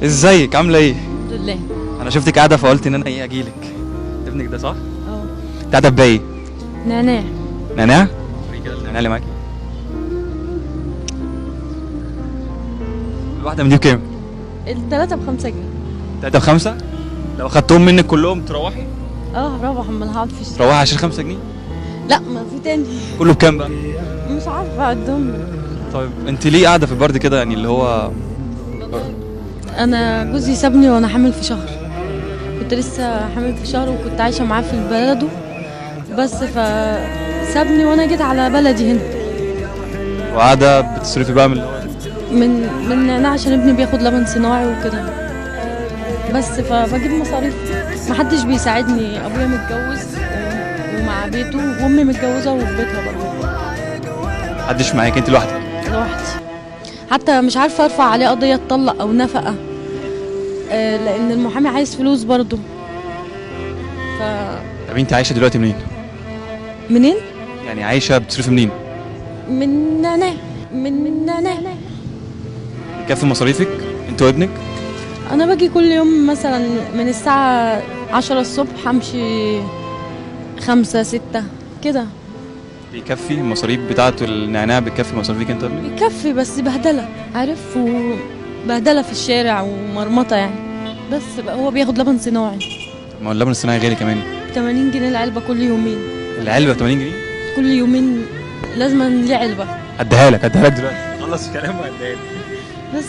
ازيك عامله ايه؟ الحمد لله. انا شفتك قاعدة فقلت ان انا ايه اجيلك. ابنك ده صح؟ اه. انت قاعدة بباقي؟ نعناع. نعناع؟ وريني كده النعناع اللي معاكي. الواحدة من دي بكام؟ الثلاثة ب5 جنيه. 3 ب5؟ لو اخدتهم منك كلهم تروحي؟ اه هروح، امال هقعد في الشارع. تروحي عشان 5 جنيه؟ لا ما في تاني. كله بكام بقى؟ مش عارفه اعدهم. طيب انت ليه قاعدة في البرد كده يعني اللي هو؟ انا جوزي سابني وانا حامل في شهر، كنت لسه حامل في شهر وكنت عايشه معاه في بلده، بس فسابني وانا جيت على بلدي هنا. وقاعدة بتصرفي بقى من من نعناع عشان ابني بياخد لبن صناعي وكده، بس فبجيب مصاريف. محدش بيساعدني، ابويا متجوز ومع بيته، وامي متجوزة وفي بيتها برضه. محدش معاك، انت لوحدك؟ لوحدي، حتى مش عارفه ارفع عليه قضية تطلق او نفقه، لان المحامي عايز فلوس برضه. طب انت عايشه دلوقتي منين؟ منين؟ يعني عايشه بتصرفي منين؟ من نعناع. من نعناع. بيكفي مصاريفك انت وابنك؟ انا باجي كل يوم مثلا من الساعة 10 الصبح، امشي 5 6 كده. بيكفي المصاريف بتاعته النعناع؟ بتكفي مصاريفك انت وابنك؟ بيكفي، بس بهدله، عارف، وبهدله في الشارع ومرمطه يعني. بس بقى هو بياخد لبن صناعي. ما هو اللبن الصناعي غالي كمان. 80 جنيه العلبة كل يومين. العلبة ب 80 جنيه؟ كل يومين لازم ليه علبة. اديها لك، اديها لك دلوقتي. خلص الكلام واديها لك. بس.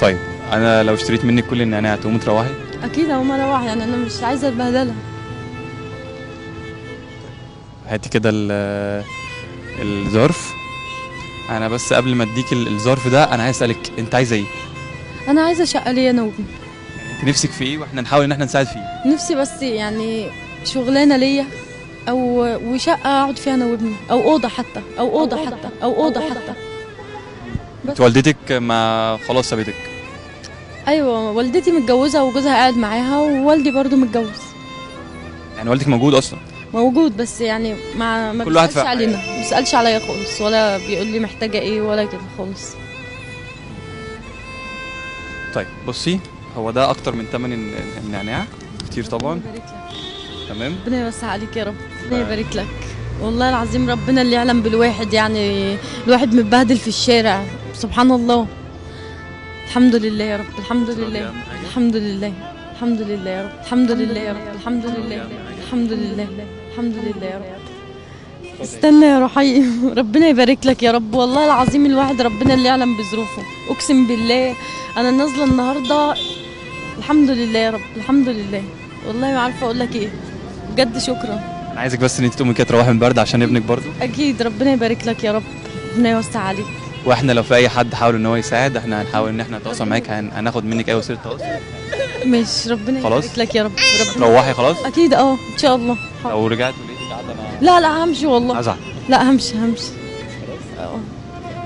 طيب انا لو اشتريت منك كل النعناع تقومي تروحي؟ اكيد هقوم اروح، يعني انا مش عايزه البهدله. هاتي كده الظرف. انا بس قبل ما اديك الظرف ده انا عايز اسالك، انت عايزه ايه؟ انا عايزه شقه ليا انا وابني. يعني انت نفسك في ايه واحنا نحاول ان احنا نساعد فيه؟ نفسي بس يعني شغلانة ليا، او وشقه اقعد فيها انا وابني، او اوضة حتى، او اوضة حتى، او اوضة حتى. انت والدتك ما خلاص سابتك؟ ايوه والدتي متجوزة وجوزها قاعد معاها، ووالدي برضو متجوز. يعني والدك موجود اصلا؟ موجود، بس يعني ما بيسالش علينا، ما بيسالش عليا خالص، ولا بيقول لي محتاجه ايه ولا كده خالص. طيب بصي، هو ده اكتر من ثمن النعناع كتير طبعا. تمام، ربنا يوسع عليك يا رب، ربنا يبارك لك. والله العظيم ربنا اللي يعلم بالواحد، يعني الواحد متبهدل في الشارع، سبحان الله. الحمد لله يا رب، الحمد لله، الحمد لله، الحمد لله يا رب، الحمد لله يا رب، الحمد لله، الحمد لله، الحمد لله يا رب. استنى يا روحي، ربنا يبارك لك يا رب. والله العظيم الواحد ربنا اللي يعلم بظروفه، اقسم بالله انا نازله النهارده الحمد لله يا رب، الحمد لله. والله ما عارفه اقول لك ايه، بجد شكرا. انا عايزك بس ان انت تقومي كده تروحي من برد عشان ابنك برضو. اكيد، ربنا يبارك لك يا رب، ربنا يوسع عليك. واحنا لو في اي حد حاول ان هو يساعد احنا هنحاول ان احنا نتواصل معاك، هناخد منك اي وسيلة تواصل. ماشي، ربنا يبارك لك يا رب. ربنا تروحي خلاص؟ اكيد اه ان شاء الله. لو رجعت ولقيتك قاعدة انا لا لا همشي والله. هزعل. لا همشي همشي. خلاص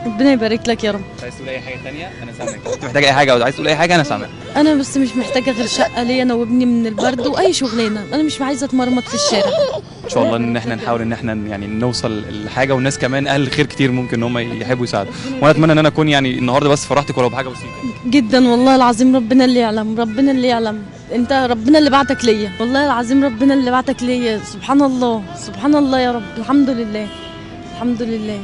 ربنا يبارك لك يا رب. عايز تقول اي حاجة ثانية؟ انا سامعك. انت محتاجه اي حاجة او عايز تقول اي حاجة انا سامعك. انا بس مش محتاجه غير شقه ليا انا وابني من البرد، واي شغلانة، انا مش عايزه اتمرمط في الشارع. ان شاء الله ان احنا نحاول ان احنا يعني نوصل لحاجة، والناس كمان اهل الخير كتير ممكن ان هم يحبوا يساعدوا، وانا اتمنى ان انا اكون يعني النهارده بس فرحتك ولو بحاجة بسيطة جدا. والله العظيم ربنا اللي يعلم، ربنا اللي يعلم، انت ربنا اللي بعتك ليا، والله العظيم ربنا اللي بعتك ليا. سبحان الله، سبحان الله يا رب، الحمد لله، الحمد لله.